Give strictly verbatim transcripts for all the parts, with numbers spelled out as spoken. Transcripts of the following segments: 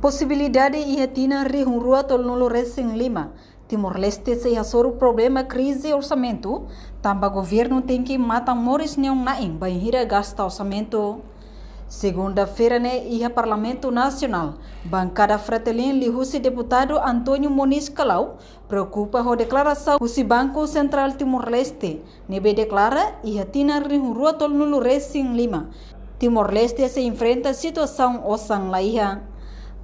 Posibilidade iha tinan rihun rua tolunulu resin lima, Timor-Leste sei hasoru problema krize orsamentu, tanba governu tenke matan moris neon nain bainhira gasta orsamentu. Segunda-feira ne'e iha Parlamentu Nasionál, bankada Fretilin liuhusi deputadu António Moniz Kalau preokupa ho deklarasaun husi Banku Sentrál Timor-Leste, ne'ebé deklara iha tinan rihun rua tolunulu resin lima, Timor-Leste sei enfrenta situasaun osan laiha.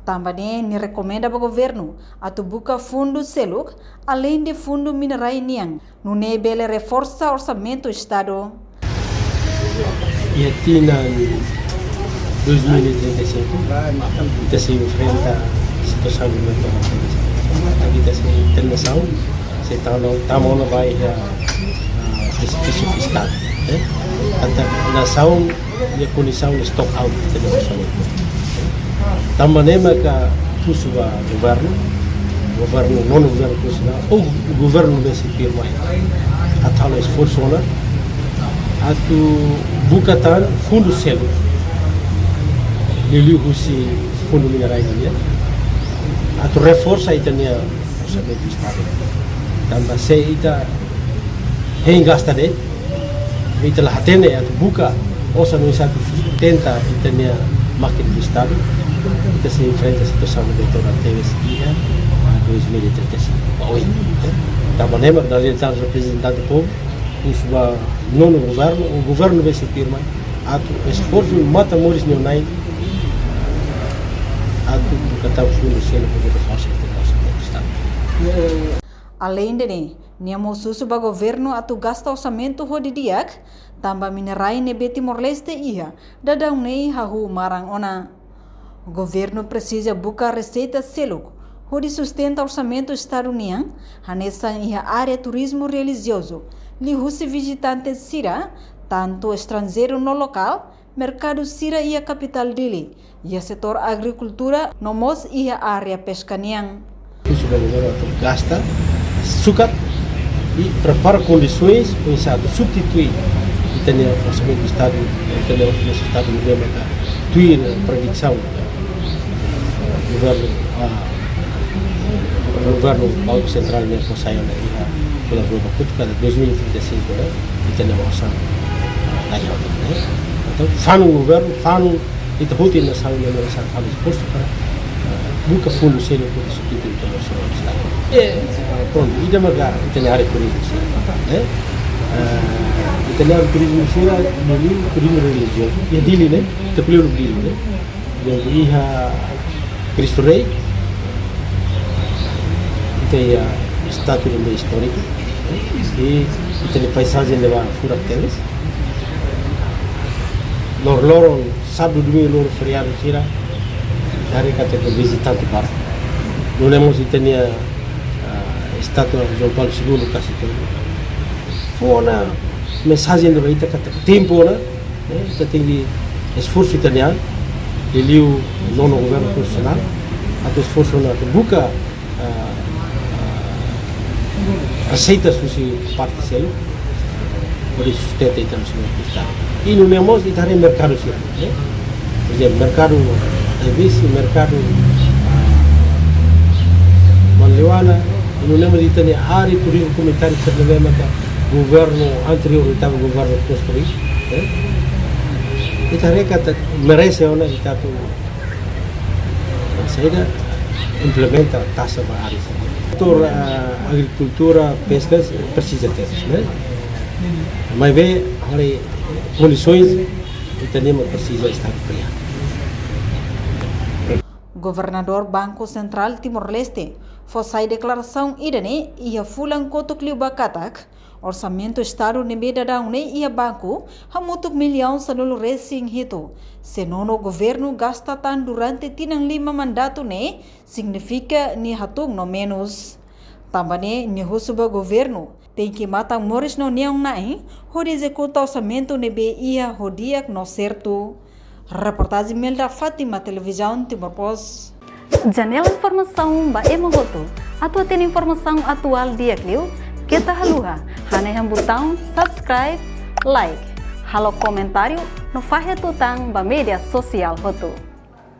Tanba ne'e nia rekomenda ba governu atu buka fundu seluk, aleinde fundu minerai nian, nune'e bele reforsa orsamentu Estadu. Iha tinan dois mil e trinta e cinco, ita sei enfrenta situasaun de merkadu. Ita sei, ita-nia nasaun sei tama, tama ona ba iha, ah, precipício fiscal, eh? Entaun nasaun iha kondisaun stock out, ita-nia orsamentu. Tanba ne'e maka husu ba governu, governu, nonu governu konstitusionál, ou governu ne'ebé sei tuir mai, atu halo esforsu ona atu buka tan fundu seluk, liuliu husi fundu minerai nian, atu reforsa ita-nia orsamentu Estadu. Tanba se ita hein gasta de'it, ita la hatene atu buka osan oinsá atu sustenta ita-nia mákina Estadu, ita sei enfrenta situasaun ne'ebé todan tebes iha dois mil e trinta e cinco ba oin. Tanba ne'e mak ita-nia reprezentante povu, husu ba nonu governu, ou governu ne'ebé sei tuir mai, atu esforsu matan moris neon nain, atu buka tan fundu seluk hodi reforsa ita-nia orsamentu Estadu. Aleinde ne'e, nia mós husu ba governu atu gasta orsamentu ho di'ak, tanba minerai ne'ebé Timor-Leste iha, daudaun ne'e hahú maran ona. Governu presiza buka reseita seluk hodi sustenta orsamentu Estadu nian, hanesan iha área turizmu relijiozu, liuhusi vizitante sira, tantu estranjeiru no lokál, merkadu sira iha kapitál Dili, iha setór agrikultura no mós iha área peska nian. Husu ba governu atu gasta, sukat i prepara kondisoens oinsá atu substitui ita-nia orsamentu Estadu, ita-nia orsamentu Estadu ne'ebé maka tuir predisaun governu, ah, governu Banku Sentrál ne'e fó sai ona iha fulan rua ba kotuk, kada dois mil e trinta e cinco ne'e, ita-nia osan laiha ona, ne'e. Entaun, fanun governu, fanun ita hotu nasaun ne'e, nasaun halo esforsu para, ah, buka fundu seluk hodi substitui ita-nia orsamentu Estadu. E, ah, prontu, ida maka ita-nia área turizmu sira, ne'e. Ah, ita-nia área turizmu sira, ne'e turizmu relijiozu, iha Dili ne'e, ita kleur Dili ne'e. Iha Cristo Rei, ita iha estátua ne'ebé istóriku, i ita-nia paizajen ne'ebé furak tebes. Loroloron, sábadu, domingu, loron feriadu sira, ita haree katak vizitante barak. Nune'e mós ita-nia, ah, estátua João Paulo segundo, kasi to'o. Fó ona mensajen ba ita katak tempu ona, eh, ita tenke esforsu ita-nian, liuliu nonu governu konstitusionál, atu esforsu ona atu buka, ah, ah, reseita husi parte seluk, hodi sustenta ita-nia orsamentu Estadu. I nune'e mós ita haree merkadu sira, eh? Por ezemplu, merkadu Taibesi, merkadu, ah, Manleuana, i nune'e mós ita-nia área turizmu komunitáriu sira ne'ebé maka governu anteriór, oitavu governu konstrui, eh? Ita haree katak merese ona ita atu saida, implementa taxa ba área sira. Setór, ah, agrikultura, peskas, presiza tebes, ne'e? Maibé, haree kondisoens, ita-nian mak presiza Estadu kria. Governadór Banku Sentrál Timor-Leste fó sai deklarasaun ida-ne'e iha fulan kotuk liubá katak, orsamentu Estadu ne'ebé daudaun ne'e iha banku hamutuk millaun sanulu resin hitu, se nonu governu gasta tan durante tinan lima mandatu ne'e, signifika nia hatún no menus. Tanba ne'e nia husu ba governu tenke matan moris no neon nain hodi ezekuta orsamentu ne'ebé iha ho di'ak no sertu. Reportajen Melda Fátima, Televizaun Timor Post. Janela informasaun ba ema hotu. Atu hatene informasaun atuál di'ak liu, keta haluha hanehan butaun subscribe, like, halo komentáriu no fahe tutan ba média sosiál hotu.